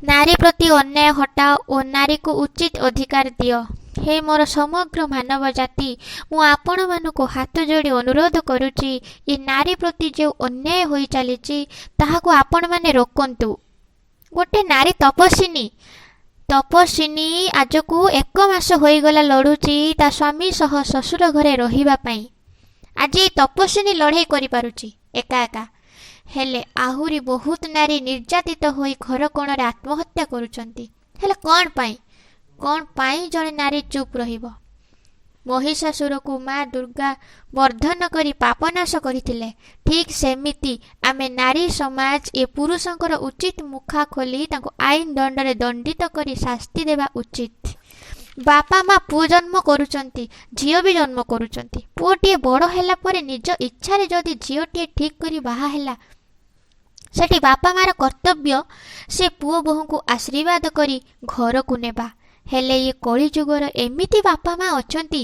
ନାରୀ ପ୍ରତି ଅନ୍ୟାୟ ହଟାଅ ଓ ନାରୀକୁ ଉଚିତ ଅଧିକାର ଦିଅ। ହେ ମୋର ସମଗ୍ର ମାନବ ଜାତି, ମୁଁ ଆପଣମାନଙ୍କୁ ହାତ ଯୋଡ଼ି ଅନୁରୋଧ କରୁଛି, ଏ ନାରୀ ପ୍ରତି ଯେଉଁ ଅନ୍ୟାୟ ହୋଇ ଚାଲିଛି ତାହାକୁ ଆପଣମାନେ ରୋକନ୍ତୁ। ଗୋଟେ ନାରୀ ତପସ୍ୱିନୀ, ତପସ୍ୱିନୀ ଆଜକୁ 1 ମାସ ହୋଇଗଲା ଲଢ଼ୁଛି ତା ସ୍ୱାମୀ ସହ ଶ୍ୱଶୁର ଘରେ ରହିବା ପାଇଁ। ଆଜି ଏଇ ତପସ୍ୱିନୀ ଲଢ଼େଇ କରିପାରୁଛି ଏକା ଏକା, ହେଲେ ଆହୁରି ବହୁତ ନାରୀ ନିର୍ଯାତିତ ହୋଇ ଘର କୋଣରେ ଆତ୍ମହତ୍ୟା କରୁଛନ୍ତି। ହେଲେ କ'ଣ ପାଇଁ, କ'ଣ ପାଇଁ ଜଣେ ନାରୀ ଚୁପ୍ ରହିବ? ମହିଷାସୁରକୁ ମା ଦୁର୍ଗା ବର୍ଦ୍ଧନ କରି ପାପନାଶ କରିଥିଲେ, ଠିକ୍ ସେମିତି ଆମେ ନାରୀ ସମାଜ ଏ ପୁରୁଷଙ୍କର ଉଚିତ ମୁଖା ଖୋଲି ତାଙ୍କୁ ଆଇନ ଦଣ୍ଡରେ ଦଣ୍ଡିତ କରି ଶାସ୍ତି ଦେବା ଉଚିତ। ବାପା ମା ପୁଅ ଜନ୍ମ କରୁଛନ୍ତି, ଝିଅ ବି ଜନ୍ମ କରୁଛନ୍ତି। ପୁଅଟିଏ ବଡ଼ ହେଲା ପରେ ନିଜ ଇଚ୍ଛାରେ ଯଦି ଝିଅଟିଏ ଠିକ୍ କରି ବାହା ହେଲା, ସେଠି ବାପା ମାର କର୍ତ୍ତବ୍ୟ ସେ ପୁଅ ବୋହୂଙ୍କୁ ଆଶୀର୍ବାଦ କରି ଘରକୁ ନେବା। ହେଲେ ଏ କଳିଯୁଗର ଏମିତି ବାପା ମା ଅଛନ୍ତି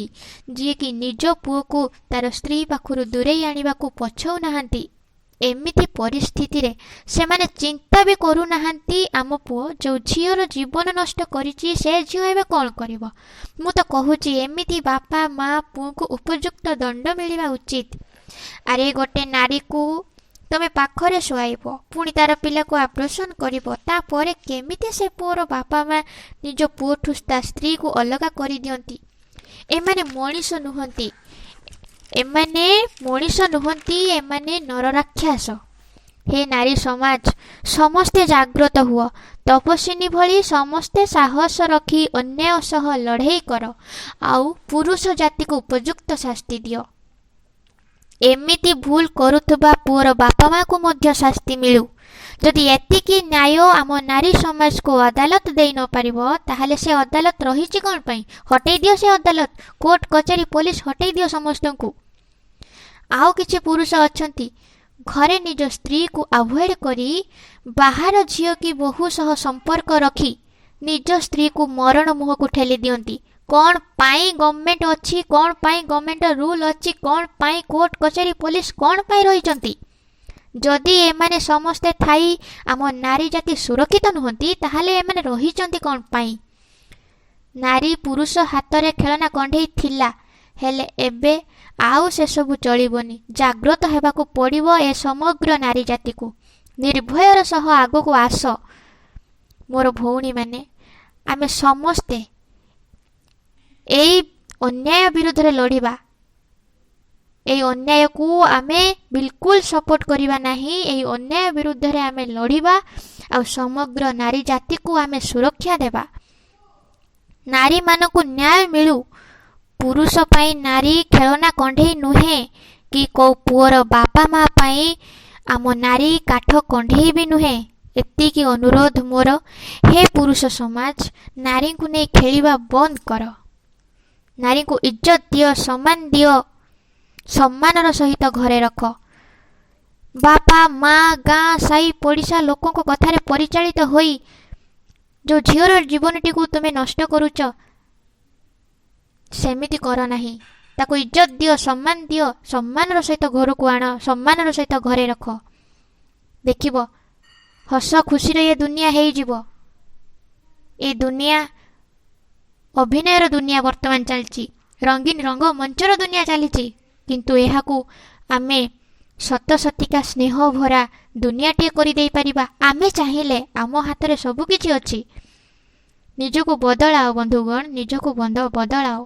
ଯିଏକି ନିଜ ପୁଅକୁ ତାର ସ୍ତ୍ରୀ ପାଖରୁ ଦୂରେଇ ଆଣିବାକୁ ପଛଉନାହାନ୍ତି। ଏମିତି ପରିସ୍ଥିତିରେ ସେମାନେ ଚିନ୍ତା ବି କରୁନାହାନ୍ତି, ଆମ ପୁଅ ଯେଉଁ ଝିଅର ଜୀବନ ନଷ୍ଟ କରିଛି ସେ ଝିଅ ଏବେ କ'ଣ କରିବ। ମୁଁ ତ କହୁଛି ଏମିତି ବାପା ମା ପୁଅଙ୍କୁ ଉପଯୁକ୍ତ ଦଣ୍ଡ ମିଳିବା ଉଚିତ। ଆରେ ଗୋଟେ ନାରୀକୁ ତମେ ପାଖରେ ଶୁଆଇବ, ପୁଣି ତାର ପିଲାକୁ ଆବ୍ରସନ୍ କରିବ, ତାପରେ କେମିତି ସେ ପୁଅର ବାପା ମା ନିଜ ପୁଅଠୁ ତା ସ୍ତ୍ରୀକୁ ଅଲଗା କରିଦିଅନ୍ତି? ଏମାନେ ମଣିଷ ନୁହନ୍ତି, ଏମାନେ ମଣିଷ ନୁହନ୍ତି, ଏମାନେ ନରରାକ୍ଷସ। ହେ ନାରୀ ସମାଜ, ସମସ୍ତେ ଜାଗ୍ରତ ହୁଅ। ତପସ୍ୱିନୀ ଭଳି ସମସ୍ତେ ସାହସ ରଖି ଅନ୍ୟାୟ ସହ ଲଢ଼େଇ କର ଆଉ ପୁରୁଷ ଜାତିକୁ ଉପଯୁକ୍ତ ଶାସ୍ତି ଦିଅ। ଏମିତି ଭୁଲ କରୁଥିବା ପୁଅର ବାପା ମାକୁ ମଧ୍ୟ ଶାସ୍ତି ମିଳୁ। ଯଦି ଏତିକି ନ୍ୟାୟ ଆମ ନାରୀ ସମାଜକୁ ଅଦାଲତ ଦେଇ ନପାରିବ, ତାହେଲେ ସେ ଅଦାଲତ ରହିଛି କ'ଣ ପାଇଁ? ହଟେଇ ଦିଅ ସେ ଅଦାଲତ, କୋର୍ଟ କଚେରୀ, ପୋଲିସ ହଟେଇ ଦିଅ ସମସ୍ତଙ୍କୁ। ଆଉ କିଛି ପୁରୁଷ ଅଛନ୍ତି ଘରେ ନିଜ ସ୍ତ୍ରୀକୁ ଆଭଏଡ଼ କରି ବାହାର ଝିଅ କି ବୋହୂ ସହ ସମ୍ପର୍କ ରଖି ନିଜ ସ୍ତ୍ରୀକୁ ମରଣ ମୁହଁକୁ ଠେଲି ଦିଅନ୍ତି। କ'ଣ ପାଇଁ ଗଭର୍ଣ୍ଣମେଣ୍ଟ ଅଛି? କ'ଣ ପାଇଁ ଗଭର୍ଣ୍ଣମେଣ୍ଟର ରୁଲ୍ ଅଛି? କ'ଣ ପାଇଁ କୋର୍ଟ କଚେରୀ ପୋଲିସ କ'ଣ ପାଇଁ ରହିଛନ୍ତି? ଯଦି ଏମାନେ ସମସ୍ତେ ଥାଇ ଆମ ନାରୀ ଜାତି ସୁରକ୍ଷିତ ନୁହନ୍ତି, ତାହେଲେ ଏମାନେ ରହିଛନ୍ତି କ'ଣ ପାଇଁ? ନାରୀ ପୁରୁଷ ହାତରେ ଖେଳନା କଣ୍ଢେଇ ଥିଲା, ହେଲେ ଏବେ ଆଉ ସେସବୁ ଚଳିବନି। ଜାଗ୍ରତ ହେବାକୁ ପଡ଼ିବ ଏ ସମଗ୍ର ନାରୀ ଜାତିକୁ। ନିର୍ଭୟର ସହ ଆଗକୁ ଆସ ମୋର ଭଉଣୀମାନେ। ଆମେ ସମସ୍ତେ ଏଇ ଅନ୍ୟାୟ ବିରୁଦ୍ଧରେ ଲଢ଼ିବା। ଏଇ ଅନ୍ୟାୟକୁ ଆମେ ବିଲକୁଲ ସପୋର୍ଟ କରିବା ନାହିଁ। ଏଇ ଅନ୍ୟାୟ ବିରୁଦ୍ଧରେ ଆମେ ଲଢ଼ିବା ଆଉ ସମଗ୍ର ନାରୀ ଜାତିକୁ ଆମେ ସୁରକ୍ଷା ଦେବା। ନାରୀମାନଙ୍କୁ ନ୍ୟାୟ ମିଳୁ। ପୁରୁଷ ପାଇଁ ନାରୀ ଖେଳନା କଣ୍ଢେଇ ନୁହେଁ କି କୋଉ ପୁଅର ବାପା ମା ପାଇଁ ଆମ ନାରୀ କାଠ କଣ୍ଢେଇ ବି ନୁହେଁ। ଏତିକି ଅନୁରୋଧ ମୋର। ହେ ପୁରୁଷ ସମାଜ, ନାରୀଙ୍କୁ ନେଇ ଖେଳିବା ବନ୍ଦ କର। ନାରୀଙ୍କୁ ଇଜ୍ଜତ ଦିଅ, ସମ୍ମାନ ଦିଅ, ସମ୍ମାନର ସହିତ ଘରେ ରଖ। ବାପା ମା, ଗାଁ, ସାହି ପଡ଼ିଶା ଲୋକଙ୍କ କଥାରେ ପରିଚାଳିତ ହୋଇ ଯେଉଁ ଝିଅର ଜୀବନଟିକୁ ତୁମେ ନଷ୍ଟ କରୁଛ, ସେମିତି କର ନାହିଁ। ତାକୁ ଇଜ୍ଜତ ଦିଅ, ସମ୍ମାନ ଦିଅ, ସମ୍ମାନର ସହିତ ଘରକୁ ଆଣ, ସମ୍ମାନର ସହିତ ଘରେ ରଖ। ଦେଖିବ ହସ ଖୁସିରେ ଏ ଦୁନିଆ ହେଇଯିବ। ଏ ଦୁନିଆ ଅଭିନୟର ଦୁନିଆ ବର୍ତ୍ତମାନ ଚାଲିଛି, ରଙ୍ଗୀନ ରଙ୍ଗ ମଞ୍ଚର ଦୁନିଆ ଚାଲିଛି, କିନ୍ତୁ ଏହାକୁ ଆମେ ସତ ସତିକା ସ୍ନେହ ଭରା ଦୁନିଆଟିଏ କରିଦେଇପାରିବା ଆମେ ଚାହିଁଲେ। ଆମ ହାତରେ ସବୁକିଛି ଅଛି। ନିଜକୁ ବଦଳାଅ ବନ୍ଧୁଗଣ, ନିଜକୁ ବଦଳାଅ।